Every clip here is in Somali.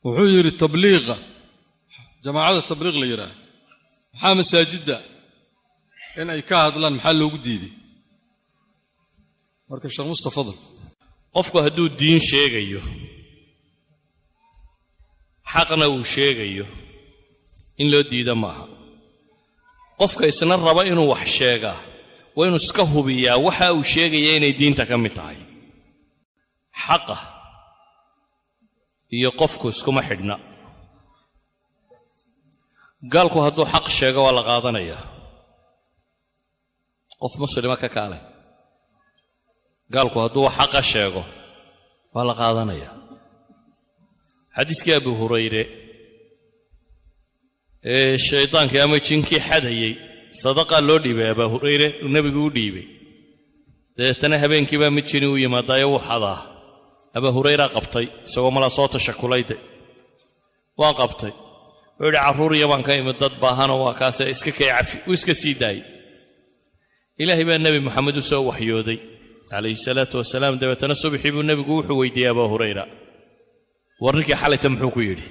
Wuxuu yidhi, tabliiqa, jamaacada tabliiq la yidhaah, maxaa masaajidda in ay ka hadlaan maxaa loogu diiday? Marka, Sheekh Mustafadal. Qofku hadduu diin sheegayo, xaqna uu sheegayo, in loo diida maaha. Qofka isna raba inuu wax sheegaa waa inuu iska hubiyaa waxa uu sheegaya inay diinta ka mid tahay. Xaqa iyo qofku iskuma xidhna. Gaalku hadduu xaq sheego, waa la qaadanayaa. Qof muslima ka kaalay, gaalku hadduu xaqa sheego, waa la qaadanayaa. Xadiiskii Abu Hurayre ee shaydaankii ama jinkii xadayey, sadaqaa loo dhiibay Abaa Hurayre, uu nebigu u dhiibay. Dabeetana habeenkii baa mid jini u yimaadaayo, wuu xadaa. Abaa Hurayra qabtay, isagoo malaa soo tashakulayde waa qabtay. Wuxuu yidhi, "Carruuriya baan ka imid, dad baahanoo waa kaase, iska kay cafi." Uu iska sii daayey. Ilaahay baa Nebi Moxamed u soo waxyooday, calayhi salaatu wasalaam. Dabeetana subaxii buu nebigu wuxuu weydiiyey Abaa Hurayra, "War, ninkii xalayta muxuu ku yidhi?"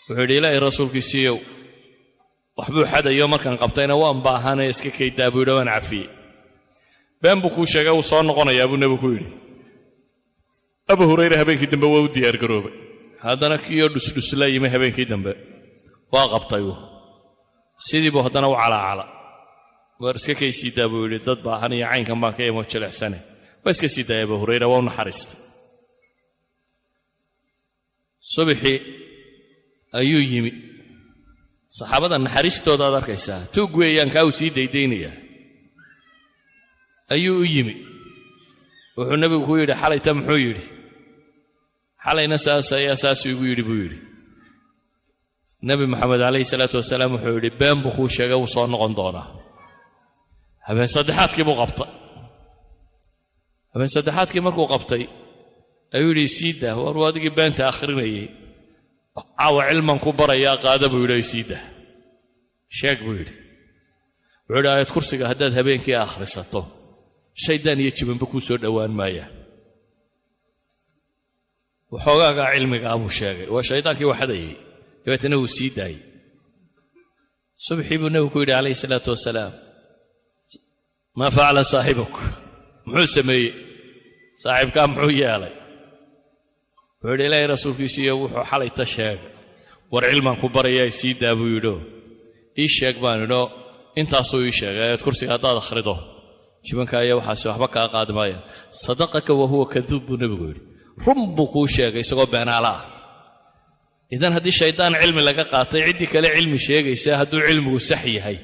Wuxuu yidhi, "Ilaahay rasuulkiisiiyow, waxbuu xadayo, markaan qabtayna waan baahanee, iska kaydaa buu yidhi, waan cafiyey." "Been buu kuu sheegay, wuu soo noqonayaa," buu nebigu ku yidhi. Abu Hurayra habeenkii dambe waa u diyaargaroobay. Haddana kiiyoo dhusdhusla yimi habeenkii dambe, waa qabtay. Uu sidii buu haddana u calaacala. "Waar, iska kay sii daa," buu yidhi, "dad baahan iyo caynkan baan ka imo jilicsane." Waa iska sii daaya Abu Hurayra, waa u naxariistay. Subaxii ayuu yimi. Saxaabada naxariistooda aad arkaysaa, tuug weeyaan kaa uu sii daydaynayaa. Ayuu u yimi. Wuxuu nebigu ku yidhi, "Xalayta muxuu yidhi?" "Xalayna saas ayaa saasuu igu yidhi," buu yidhi. Nebi Moxamed calayhi salaatu wasalaam wuxuu yidhi, "Been buu kuu sheegay, wuu soo noqon doonaa." Habeen saddexaadkii buu qabtay. Habeen saddexaadkii markuu qabtay ayuu yidhi, "Sii daa. War, waa adigii beenta akhrinayay, caawa cilman ku barayaa, qaada," buu yidhi. "Sii daa, sheeg," buu yidhi. Wuxuu yidhi, "Aayad kursiga haddaad habeenkii akhrisato, shaydaan iyo jibanba kuu soo dhowaan maayaan." Waxoogaagaa cilmigaa buu sheegay, waa shaydaankii waxadayay. Dabeetana wuu sii daayey. Subxii buu nebigu ku yidhi, calayhi salaatu wasalaam, "Maa facala saaxibuk? Muxuu sameeyey saaxiibkaa? Muxuu yeelay?" Wuxuu yidhi, "Ilaahay rasuulkiisiiyo, wuxuu xalayta sheegay. War, cilmaan ku barayaa, sii daa," buu yidhio. "Ii sheeg," baan idho. Intaasuu ii sheegay, "Ayaad kursiga haddaad akhrido, jibanka ayaa waxaasi waxba kaa qaadi maaya." "Sadaqaka wa huwa kaduub," buu nebigu yidhi. "Run buu kuu sheegay isagoo beenaala ah." Idan haddii shaydaan cilmi laga qaatay, ciddii kale cilmi sheegaysa, hadduu cilmigu sax yahay,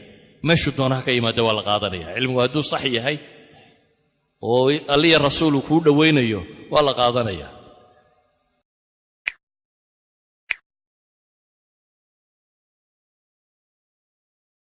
meeshuu doonaha ka yimaada, waa la qaadanaya. Cilmigu hadduu sax yahay oo Alliya rasuulu kuu dhowaynayo, waa la qaadanaya.